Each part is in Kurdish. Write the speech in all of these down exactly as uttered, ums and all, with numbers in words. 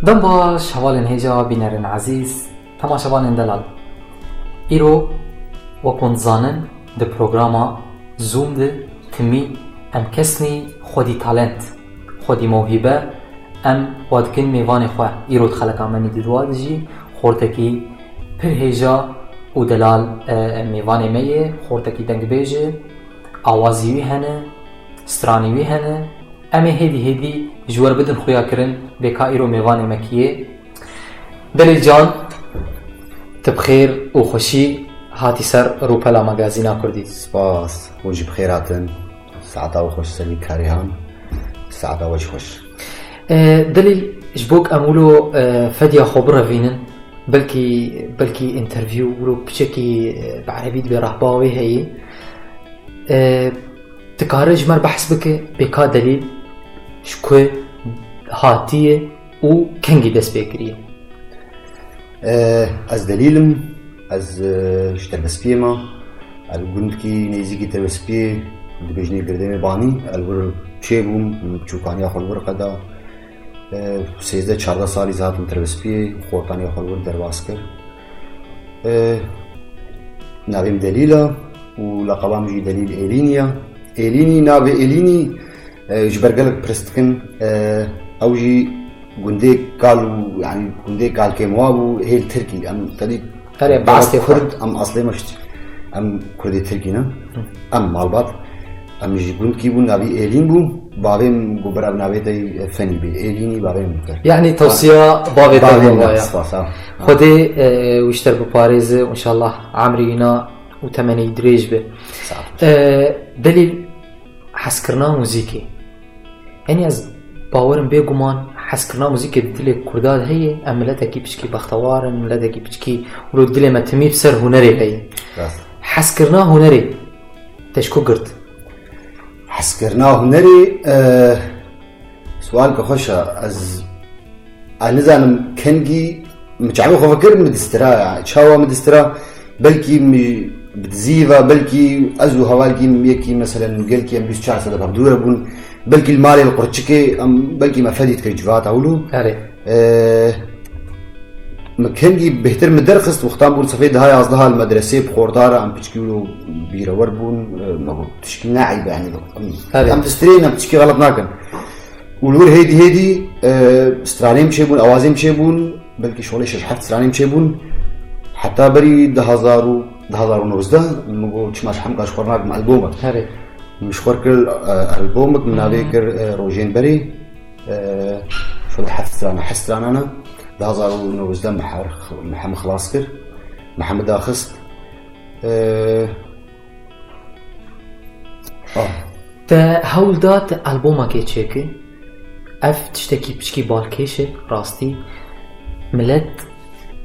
Dem baş, hevalên hêja, bînerên ezîz, temaşevanên delal. Îro, wek hûn dizanin, di programa Zoom de timî em kesnî xwedî talent, xwedî mewhîbe, em wa dikin mêvanê xwe. Îro di xeleka me nî di dua de jî xortekî pir hêja û delal, e, mêvanê me ye, xortekî dengbêj e, awazî wî hene, stranî wî hene. Em ê hêdî hêdî ji we re bidin xuya kirin, bê ka îro mêvanê me kî yê. Delîl Can, tu bi xêr û xweşî hatî ser rûpela Magazîna Kurdî. Spas, hûn jî bi xêr hatin. Saeta we xweş, Selî Karihan. Saeta we jî xweş. E, Delîl, ji bo ku em wilo, e, fediya xwe birevînin, belkî, belkî interview wilo piçekî, e, bi erebî dibe rehba wê heyî. E, Dikare ji me re behs bike, bê ka Delîl ji ku hatiye û kengî dest pê kiriye? E, ez Delîl im, ez, e, ji Terbespiyê me. Ez gundkî nêzîkî Terbespiyê dibêjinê Girdêmê Banî. Ez li wir çêbûm, çûkaniya xwe li wir qeda. E, sêzdeh çardeh salî ez hatim Terbespiyê, xortaniya xwe li wir derbas kir. E, navê min Delîl e û leqeba min jî Delîl Êlînî ye. Êlînî, navê Êlînî, e, ji ber gelek pirs dikin, e, ew jî gundê kal û, yanî gundê kalkê min wa bû, hêl Tirkî. Em tedî Erê, bi aslê xwe. Kurd, em aslê me ji, em Kurdê Tirkî ne. Em malbat. Em ji gundkî bûn, navî Êlîn bû. Bavê min got, bira bi navê te Fenî bê. Êlînî bavê min kir. Yanî tewsiya bavê te bû, ne, waya. Spas, ha. Xwedê, e, wî ji te re biparêze, înşallah emrê wîna û temenê wî dirêj be. Sağ ol. E, Delîl, hezkirina muzîkê. Yanî ez bawer im bêguman hezkirina muzîkê di dilê Kurda de heye, em miletekî piçkî bextewar in, miletekî piçkî wilo dilê me timî bi ser hunerê heye. Rast. Hezkirina hunerê te ji ku girt? Hezkirina hunerê, e, sualke xweş e. Ez, ez nizanim kengî min çavê xwe vekir, min distira ya. Çawa min distira? Belkî min bi dizî ve, belkî ez û hevalkî min yekî, meselen, gelkî em bîst çar sedef hevdû re bûn. Belkî li malê li qurçikê em, belkî me fedî dikir civata wilo. Erê. Ee, min kengî bêhtir min derxist, wextan bûn sefê deha yazdeha li medresê bi xortara em piçkî wilo bîrewer bûn. Ee, me got, tişkî ne eyb e, yanî, em, Erê. Em distrên, em piçkî xelet nakin. Û li wir hêdî hêdî, e, stranên çêbûn, awazên çêbûn, belkî şolê şeş heft stranên çêbûn. Heta berî du hazar û, du hazar û nozdeh, min got, çima ji hemka ji xwe nakim albomek. Herê. Min ji xwe kir, e, albomek, min navê kir, e, Rojên Berê. E, şolê heft strana, heft strana ne. Du hazar û nozdeh me her, me hem xilas kir. Me hem daxist. E, Ah. Te hewl da te albomekê çêke. Ev tiştekî piçkî balkêş e, rastî. Milet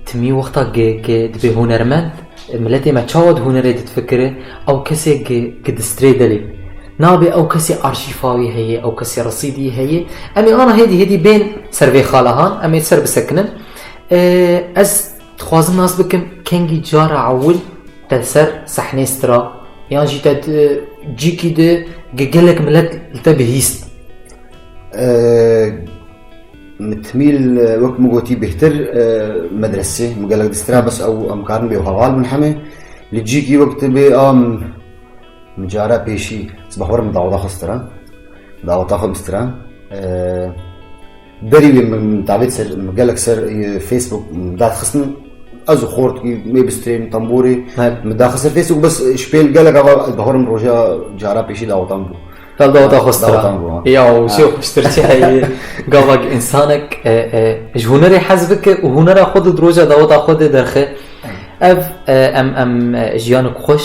timî wexta ge, ge dibê hunermend, miletê me çawa di hunerê de difikire, ew kesê ge, ge distrê delê. Nabe ew kesê arşîfa wî heye, ew kesê resîdî heye. Em ê ana hêdî hêdî bên ser vê xalahan, em ê ser bisekinin. Ee, ez dixwazim nas bikim, kengî cara ewil te ser sehnê stira, yan jî te di cîkî de ge-, gelek milet li te bihîst? Ee, min timîl, e, wek min gotî bêhtir, e, medresê, min gelek distira, bes ew em karin bê heval bin hemê. Li cîkî wek tu bê, a, min, min cara pêşî, ez bexwer min daweta xwe stira. Daweta xwe bistira. Ee, Berî wê min, min davêt ser, min gelek ser, e, Facebook, min dadixistin, ez û xortkî, mê bistrên, tembûrê, He. min daxist ser Facebook, bes, e, ji pêl gelek ava, ez bawerim roja cara pêşî dawetan bû. Hel daweta xwe stira. Dawetan bû, ha. Ya, û Ha. jê xweştir çi heye, gava ki insanek, e, e, ji hunerê hez bike û hunera xwe de di roja daweta xwe de derxe. Ev, e, em, em, e, jiyanek xweş,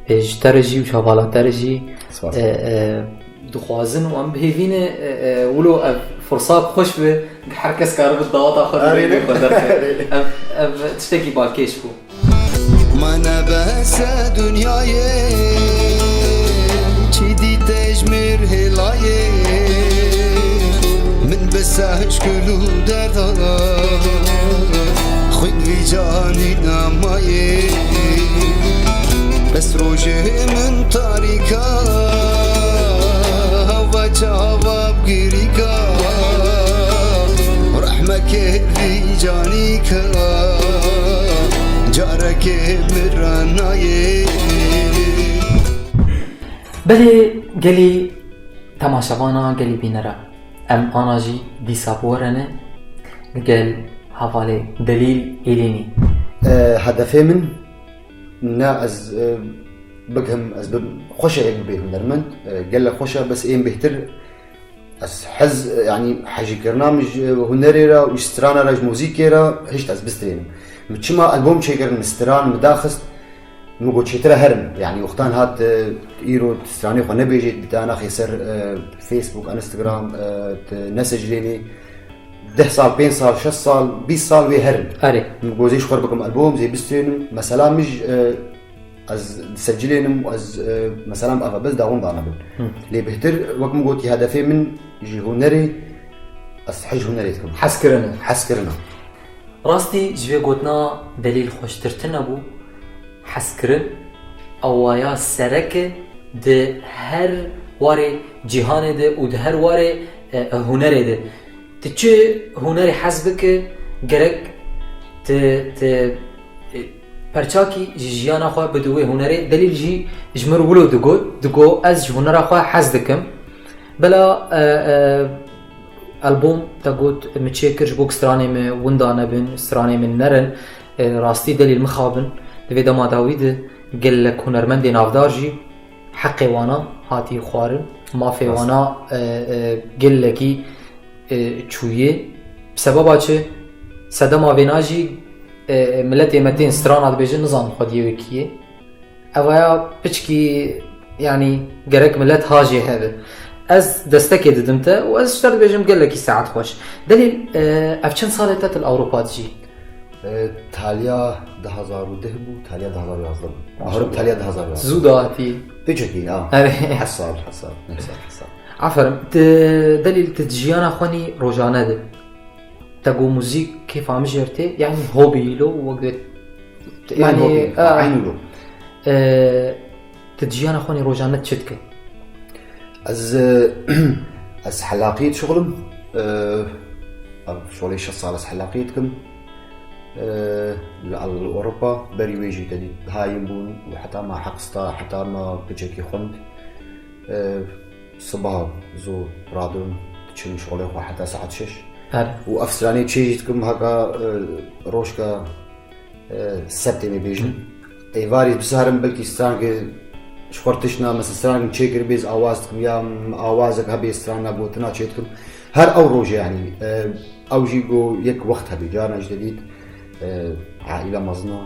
e, ji te re jî û ji hevala te re jî, Spas. e, e, dixwazin û em bi hêvî ne, e, e, wilo ev firsat xweş be, her kes karibe daweta xwe Erê. bibêje xwe derxe. Ev, ev tiştekî balkêş bû. Ma nebese dinyayê, çi dî tejmêr hêlayê. Min bi sehş gul û derda, xwîn vî canî nemayê. Bes rojê min tarîka, hava çava bigirîka. Rehmet Kevî canî ka carekê min re nayê. Belê gelî temaşevana, gelî bînera, em ana jî dîsa bi we re ne li gel hevalê Delîl Îlînî. E, hedefê min ne ez e, bigihim ez bim xweş e yek bibê hunermend. E, gelek xweş e, bes ên bêhtir ez hez, yanî hejîkirina min ji hunerê re û ji strana re, ji muzîkê re hişt ez bistrênim. Min çima albom çêkirin, min stran, min daxist, min got çêtir e herim. Yanî wextan hat e, îro stranê xwe nebêjê, tu danaxê ser e, Facebook, Instagram, e, tu nesecilênê. Deh sal, pênc sal, şeş sal, bîst sal wê herin. Erê. Min got zê ji xwe re bikim albom, zê bistrênim. Mesela min ji e, ez disecilênim û ez e, mesela min ava bes dawam dana bin. Lê bêhtir wek min gotî hedefê min ji hunerê, ez hej hunerê dikim. Hezkirin e. Hezkirina. Rastî ji vê gotina Delîl xweştir tune bû. Hezkirin awaya sereke di her warê cîhanê de û di her warê e, e, hunerê de. Tu çi hunerê hez bike, gerek tu, tu e, perçakî ji jiyana xwe bide wê hunerê. Delîl jî ji min re wilo digot, digot ez ji hunera xwe hez dikim. Bela e, e, albom te got min çêkir ji bo ku stranê min winda nebin, stranê min nerin. E, rastî Delîl mixabin. Di vê dema dawî de gelek hunermendê navdar jî heqê wana hatî xwarin, mafê Rast. wana e, e, gelekî e, çûyê. Bi sebeba çi? Sedema vêna jî e, miletê me tên strana dibêjin, nizanin xwediyê wê kî yê. Evaya piçkî, yanî gerek milet ha jê hebe. Ez destekê didim te û ez ji te dibêjim gelekî saet xweş. Delîl, e, ev çend salê te tu li Ewropa dijî? E, taliya du hazar û deh bû, taliya du hazar û yazdeh bû. Baharim taliya du hazar û yazdeh. Zû dahatî. Piçekî ya. Erê. Heft sal, heft sal, neh sal, heft sal. Aferin. Ti, Delîl, ti di jiyana xwe nî rojane de. Te got muzîk kêfa min jê re tê, yanî hobî lo wek de. Yanî hobî, e, eynî lo. e, ti di jiyana xwe nî rojane çi dike? Ez, e, ez helaqî dişixulim. E, ev şolê şeş sal ez helaqî dikim. E, li, li Ewropa berî wê jî te dît hayîn bûn û heta me heq sta, heta me piçekî xwend. E, sibaha zû radin, diçin şolê xwe heta saet şeş. Her. Û ev stranê çê jî dikim haka, e, rojka e, sebtê me bêjin. Êvarî bi sarim belkî strange ji xwe tişt na, mesela strange çêkir bêz awaz dikim ya awazek hebê strana gotina çê dikim. Her ew rojê yanî, e, ew jî go yek wext hebê, carna ji te dît, e, aîla mezina,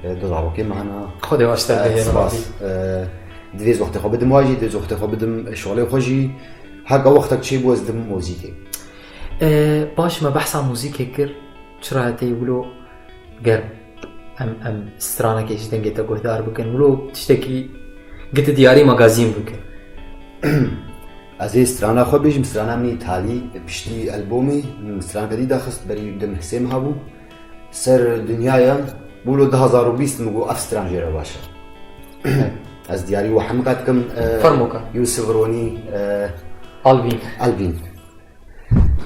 e, du zarokê me hena. Xwedê baş te E, bihêne spas. Rabî. E, divêz wextê xwe bidim wa jî, divêz wextê xwe bidim şolê xwe jî. Heka wextek çêbû ez dim muzîkê. E, baş me behsa muzîkê kir. Çira tê wilo ger em, em stranekê ji dengê te guhdar bikin, wilo tiştekî giti diyarî magazîn bikin. Ez ê strana xwe bêjim, strana min îtalî, piştî albomê min straneke dî daxist, berî dem hesê min hebû. Ser dinyaya, wilo du hazar û bîst min got ev stran jê re baş e. Ez diyarî we hemika dikim, e, Fermoka. Yusuf Ronî, e, Albîn. Albîn.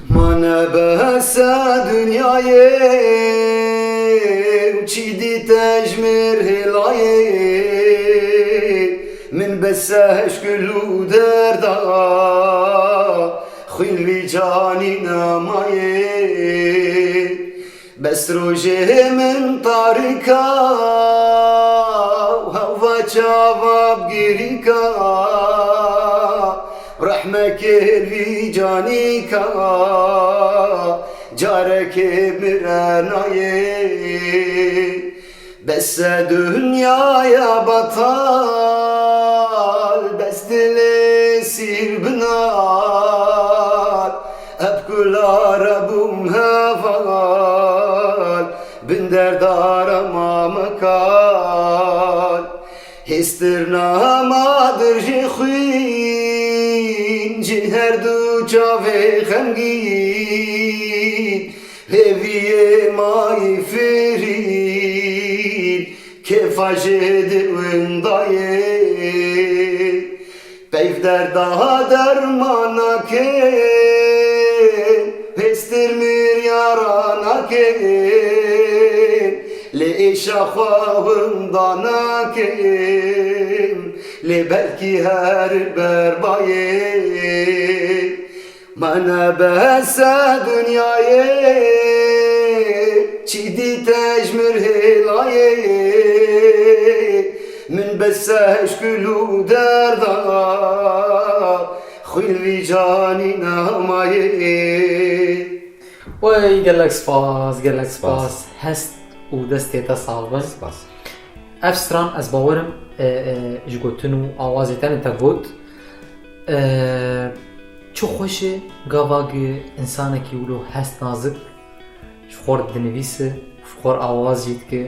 Mane behsa dinyayê û çî dîte ji mir hêlayê. Min bes eşkil û derda xwîn vî canî nemayê. Bes rojê min tarîka û heva çava bigirîka. Rehmekê vî canîka carekê mirenayê. Bes e dinyaya betal, bes dilê sîr binal. Hep kula re bûm heval, bin derda re ma mekal. Hêstirna ma dir ji xwîn, ji her du çavê xemgîn, hêviyê mayî firîn, kêfa jê di windayê. Peyv derda derman nakin, hêstir miryara Lê êşa xwe winda nakim, lê belkî her berbayê. Me nebese dinyayê, çi dîte ji mir hêlayê. Min bese eşkul û derda, xwîn vî canî nemayê. Wey, gelek spas, gelek spas. Spas. Hest û destê te sax bin. Spas. Ev stran ez bawerim, e, e, ji gotin û awazê te ne te got. E, çi xweş e gava gi insanekî wilo hest nazik ji xwe re dinivîse, ji xwe re awaz jî dike.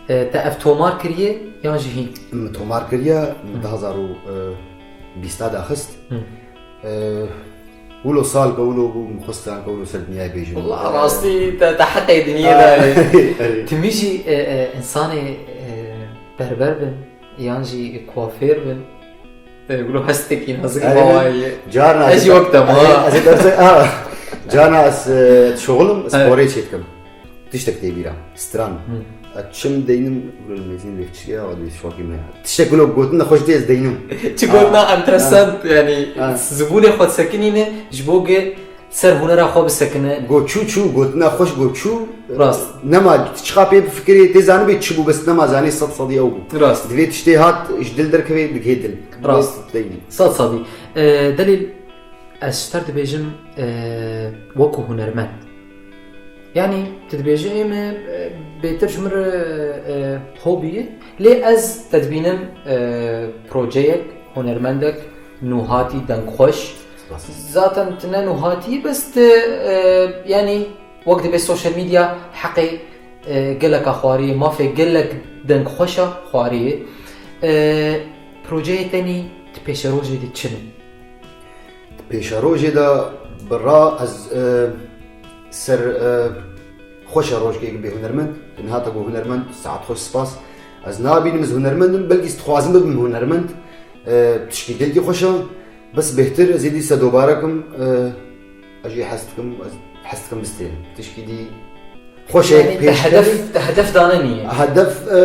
E, te ev tomar kiriye yan jî hîn? Min tomar kiriye, min du hazar û bîsta daxist. Hı. E, wilo sal be wilo bû, min xwestan ke wilo ser dinyayê bêjim. Wala rastî te, te hetê dinyê de. Erê. Timî jî, e, e, insanê, e, berber bin, yan jî kuafêr bin. E, wilo hestekî nazik Erê. Bawayê. Carna Ez jî ez wek te ma. Erê, ez ê derse, ha. Carna ez, e, şixulim, ez Erê. Porê çêdikim. Tiştek tê bîra. Stran. Hı. Ez çim deynim, wilo li mêzin vê çiya, wilo şokî me. Tiştek wilo gotin de xweş dê ez deynim. Çi gotina Ha. Enteresant, Ha. Yani Ha. Zibûnê xwe disekinîne, ji bo ge ser hunera xwe bisekine. Go çû çû, gotina xweş go çû. Rast. Nema, tu çiqa pê bifikirê, tê zanibê çi bû, bes nema zanê sed sedî ew bû. Rast. Divê tiştê hat, ji dil derkevê, digihê dil. Rast. Bes deyî. Sed sedî. E, Delîl, ez ji te re dibêjim, e, wekû hunermend. Yani, tu dibêjî ê me, e, bêtir ji min re, e, hobî ye. Lê ez te dibînim, e, projeyek, hunermendek, nûhatî, dengxweş. Spas. Zaten tu ne nûhatî, bes tu, e, yani, wek dibê sosyal medya heqê, e, geleka xwariyê, mafê gelek dengxweşa xwariyê. E, projeyê tenî di pêşerojê de çi ne? Di pêşerojê de bi ra ez, e, ser, e, xweş e rojkê bê hunermend. Niha te got hunermend, saet xweş, spas. Ez nabînim ez hunermend im, belkî ez dixwazim bibim hunermend. E, tişkî gelkî xweş e. Bes bêhtir ez ê dîsa dobare kim, e, ez jî hez dikim, ez hez dikim bistênim. Tişkî dî xweş e, Yani, te pêş hedef, te hedef dane niye? Hedef, e,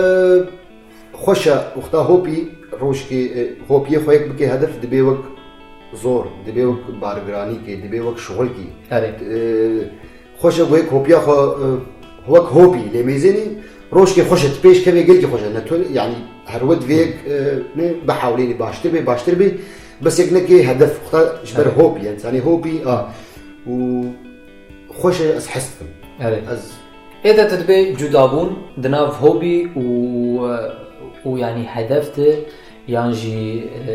Xweş e, wexta hopî rojkê, e, hopiyê xwe yek bike hedef, dibê wek zor, dibê wek bargiranîkê, dibê wek şixulkî. Erê. E, xweş e, wek hopiya xwe, e, wek hopî lê mêzênî, rojkê xweş e, tu pêş kevê gelkî xweş e. Ne tu, yani, her wet vê yek, e, ne, bihewlênî baştir bê, baştir bê, bes yek nekê hedef, wexta ji ber Erê. Hopî, yani, hopî, a, û xweş e, ez hez dikim. Erê. Ez Ê de tu dibê cudabûn di nav hobî û, û, yanî hedef de, yan jî, e,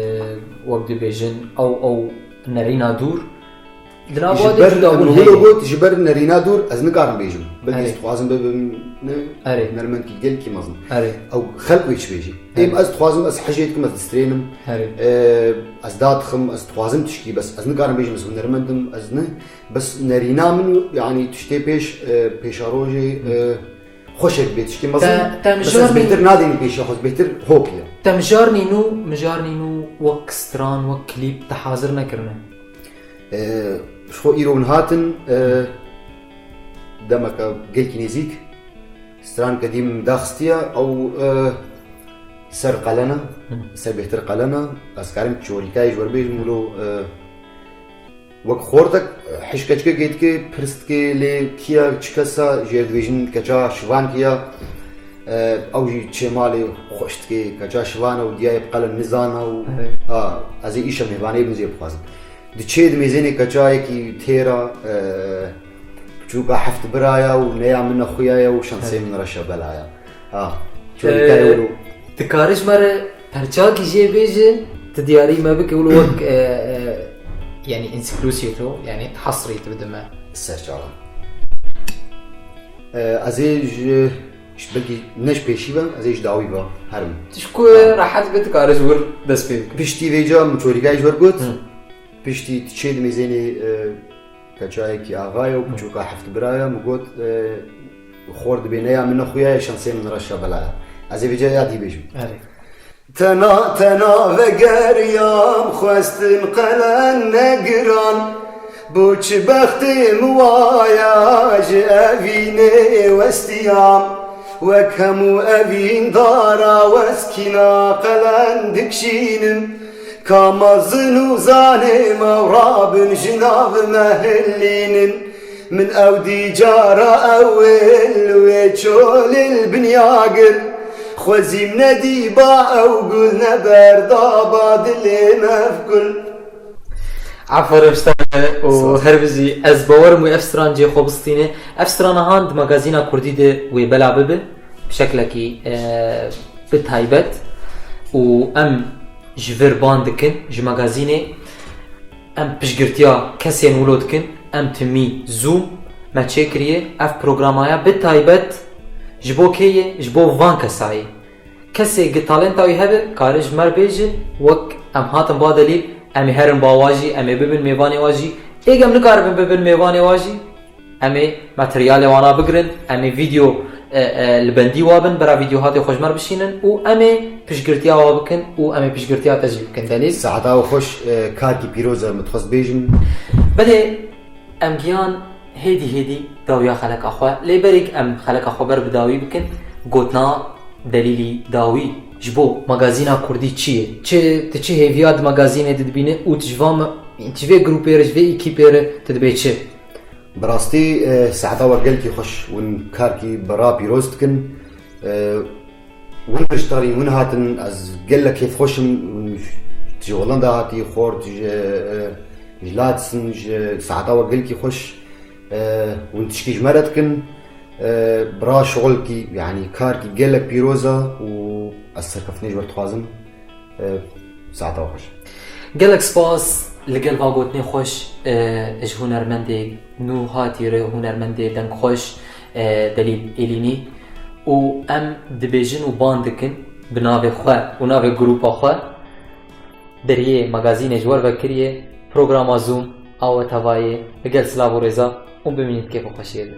wek dibêjin, ew, ew nerîna dûr. Di nav Ji wa de ber, cudabûn min heye. Wilo got, ji ber nerîna dûr, ez nikarim bêjim. Belkî Erê. Ez dixwazim bibim, ne, Erê. Hunermendkî gelkî mezin. Erê. Ew xelk wê çi bêjî. Erê. Êm ez dixwazim, ez hejê dikim, ez distrênim. Erê. E, ez dadixim, ez dixwazim tişkî, bes ez nikarim bêjim, ez hunermend im, ez ne. Bes nerîna min, yanî tiştê pêş, e, pêşerojê, e, xweşek bê tiştê mezin. Te, te Bes ez mijarnî- bêhtir nadînim pêşiya xwe, bêhtir hopî ye. Te mijarnî nû, mijarnî nû wek stran, wek klîp te hazir nekirine? E, ji xwe îro min hatin, e, demeke gelkî nêzîk, stran kedî min daxistiye, ew, e, ser qelena, Hı. Ser bêhtir qelena, ez karim çorîkayê ji we re bêjim, wilo, e, Wek xortek, hişkeçke gêtke, pirs dike, lê kiya, çi kesa, jê re dibêjin keça şivan kiya, e, ew jî çê malê xweş dike, keça şivan e û diyayê bi qelen nizana û, Evet. ha, ez ê îşev mêvanê bin jê bixwazim. Diçê dimêzênê keçayekî têra, e, piçûka heft biraya û neya min nexuya ye û şansê Evet. min reşe belaya. Ha, çorîkayê Ee, wilo. Dikarî ji me re perçakî jê bêje, tu diyarî me bike wilo wek, e, e, yani ensiklusiyê to, yani hasrî tu bide me. Serçava. Ee, ez ê ji, ji belkî ne ji pêşî ve, ez ê ji dawî ve herim. Tişku Ha. rehet be dikarî ji wir dest pê bike. Piştî vêca min çorîkayê ji wir got. Hı. Piştî tu çê dimêzênê, e, keçayekî axayê û Hı. piçûka heft biraya, min got, e, xor dibê neya min nexuya ye, şansê min reşa belaya. Ez ê vêca ya dî bêjim. Erê. Tena, tena vegeriyam, xwestin qelen negiran. Bo çi bextê min waya ji evînê westiyam, wek hemû evîndara weskîna qelen dikşînim. Ka mezin û zanê me rabin ji nav me hilînin. Min ew dî cara ewil wê çolê li binya gir. Xwezîm nedîba ew gul, ne berdaba dilê me ev gul. Aferin stane û her bijî. Ez bawerim wê ev stran cê xwe bistîne. Ev strana han di magazîna kurdî de wê bela bibe. Bi şeklekî, e, bi taybet û em ji vir ban dikin, ji magazînê. Em piştgirtiya kesên wilo dikin. Em timî Zoom me çêkiriye. Ev programaya bi taybet ji bo kê ye? Ji bo van kesayê. Kesê gi talenta wî hebe, kare ji me re bêje, wek em hatin ba delîl, em ê herin ba wa jî, em ê bibin mêvanê wa jî. Êgem nikaribin bibin mêvanê wa jî, em ê materyalê wana bigirin, em ê vîdeo, e, e, li bendî wa bin, bera vîdeohatê xwe ji me re bişînin û em ê piştgirtiya wa bikin û em ê piştgirtiya te jî bikin. Delîl? Saeta we xweş, e, karkî pîroz e, min dixwest bêjim. Belê, em giyan hêdî hêdî dawiya xeleka xwe. Lê berî em xeleka xwe ber bi dawî bikin, gotina Delîlî Dawî ji bo magazîna kurdî çi ye? Çi, tu çi hêviya di magazînê de dibîne û tu ji van me-, ji vê grûpê re, ji vê ekîpê re tu dibê çi? Bi rastî, e, saeta we gelkî xweş, hûn karkî bi ra pîroz dikin. E, Hûn piştarî hûn hatin, ez gelek kêfxweş im. Hûn ji Holanda hatî, xort ji, e, ji Ladsin, ji saeta we gelkî xweş. E, hûn tişkî ji me re dikin. E, bira şixulkî, yanî karkî gelek pîroz e û ez serkeftinê ji we re dixwazim. E, saeta we xweş. Gelek spas li gel va gotinê xweş, e, ji hunermendê nû hatî re, hunermendê dengxweş, e, Delîl Êlînî û em dibêjin û ban dikin bi navê xwe û navê grûpa xwe. Deriyê magazînê ji we re vekiriye, programa Zoom a we tevayê, li gel silav û rêza û bimînin di kêf û xweşiyê de.